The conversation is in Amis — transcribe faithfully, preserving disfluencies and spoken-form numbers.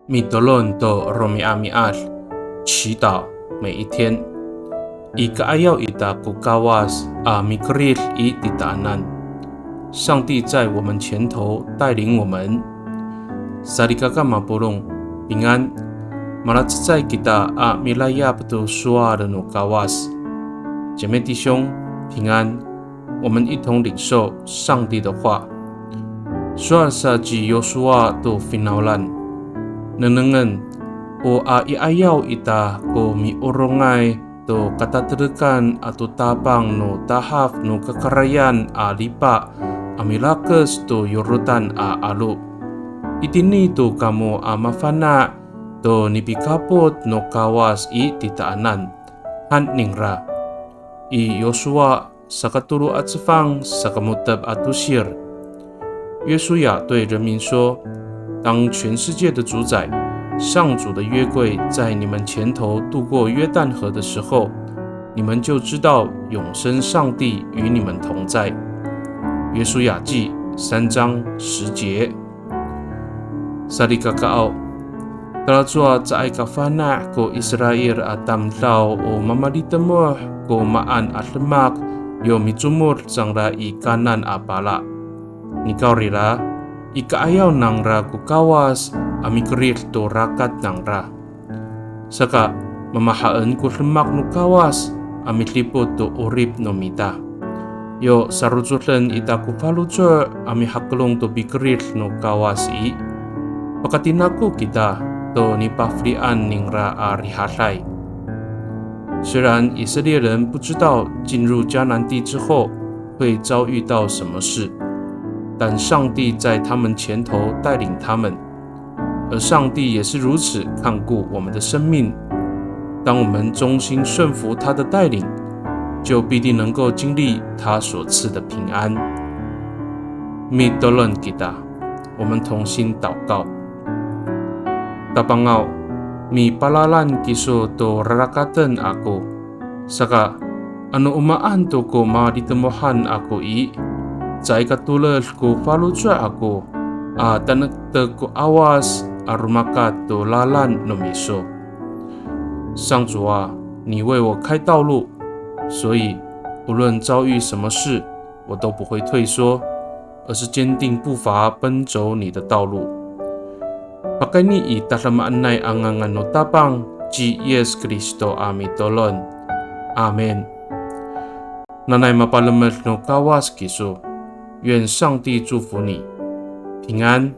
Mitolon to romi'ami'ad, 祈祷每一天。I ka'ayaw ita ko Kawas a mikerid i titaanan. 上帝在我们前头带领我们。Salikaka mapolong, 平安。Malacecay kita a milayap to sowal no Kawas. 姐妹弟兄，平安。我们一同领受上帝的话。Sowal sa ci Yosuwa to finawlan. Nengnengen, o a i 'ayaw ita ko miorongay to katatelekan ato Tapang no tahaf no kakarayan a lipa a milakec to Yordan a 'alo. Itini to kamo a mafana' to nipikapot no Kawas i titaanan, han ningra. I Yosuwa sakatolo a cefang sakamo^tep a tosir. 约书亚对人民说：当全世界的主宰、上主的约柜在你们前头渡过约旦河的时候，你们就知道永生上帝与你们同在。约书亚记三章十节。Salikakaaw, talacowa caay kafana' ko Israil a tamdaw o mamalitemoh ko maan a demak yo micomod cangra i Kanan a pala. Nikawrira, i ka'ayaw nangra ko Kawas a mikerid to rakat nangra. Saka, mamahaen ko demak no Kawas a midipot to 'orip no mita. Yo sarocoden ita ko faloco' a mihakelong to pikerid no Kawas i, pakatinako kita to nipafelian ningra a rihaday. 虽然以色列人不知道进入迦南地之后会遭遇到什么事，但上帝在他们前头带领他们。 而上帝也是如此看顾我们的生命。当我们忠心顺服他的带领，就必定能够经历他所赐的平安。Mitolon kita, 我们同心祷告。Tapangaw, mipalalan kiso to rarakaten ako. Saka, ano o maan to ko malitemohan ako i, caay ka toled ko faloco' ako a tanektek ko 'awas a romakat to lalan no miso. 上主啊，你为我开道路，所以无论遭遇什么事，我都不会退缩，而是坚定步伐奔走你的道路。Pakayni i tadamaanay a ngangan no Tapang ci Yis Kristo a mitolon. Amin. Nanay mapalemed no Kawas kiso. 愿上帝祝福你，平安。